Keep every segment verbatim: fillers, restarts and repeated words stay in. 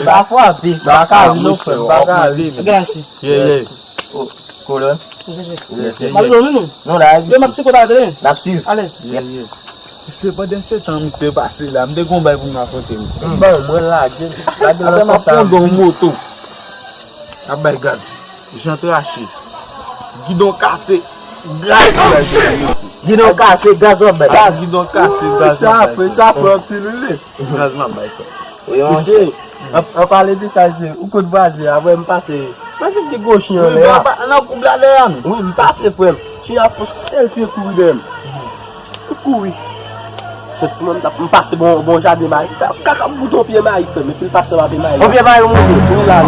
Sa frape. Baka wi non frè, baka wi. Gasi. Ye ye. Kolòn. Mwen la. Yo m ap tcheke w ta tande. N ap swiv. Alèz. Misye pandan se tan misye pase la, m te gon bay pou m rakonte m. Ban mwen lage. Lage nan kò sa. Apre m ap pran yon moto. Ap bay gaz. Jan trache. Gidon kase. Gaz. Gidon kase, gaz w ap bay. Gidon kase, gaz w ap bay. Sa fè, sa fè anpil wi. Gaz m ap bay frè. Wi, monchè. Misye, an, an pale de sa, se ou kot vwazen, apre m pase. Mwen se ki gwo chen anlè a. Nan koub la dèyè m. Wi, m pase frè m. Chen a fon sèl pye kouri dèyè m. M kouri. Chans pou mwen, m t ap, m pase bon, bon jaden mayi. Kaka bouton pye mayi frè m, epi l pase anba pye mayi. Bon pye mayi ou moute? Wi la.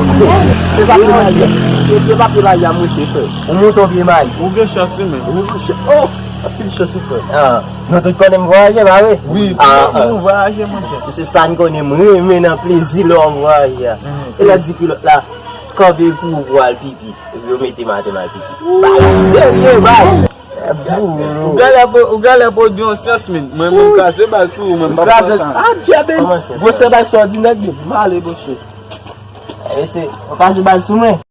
Se pa pye mayi. Se, se pa pye mayi a moute frè. Ou moute yon pye mayi. Ou gen chans wi men. Ou gen chans. Oh! Anpil chans wi frè. Ah. Nou tout konnen m vwayaje, pa vre? Wi, ah, nou vwayaje, monchè. Se sa n konnen, m renmen nan plezi lè w ap vwayaje a. E lè di pilòt la, kanpe pou ou pou al pipi. Epi yo mete m atè m al pipi. Bay serye, bay. Ou genlè pou, ou genlè pou di yon syans, men. Mwen menm kraze bal sou ou, mwen m pa pran tan. Ah, djè ben. Gwosè bal sa di nèg li, m ale, monchè. E se, ou pa di bal sou mwen.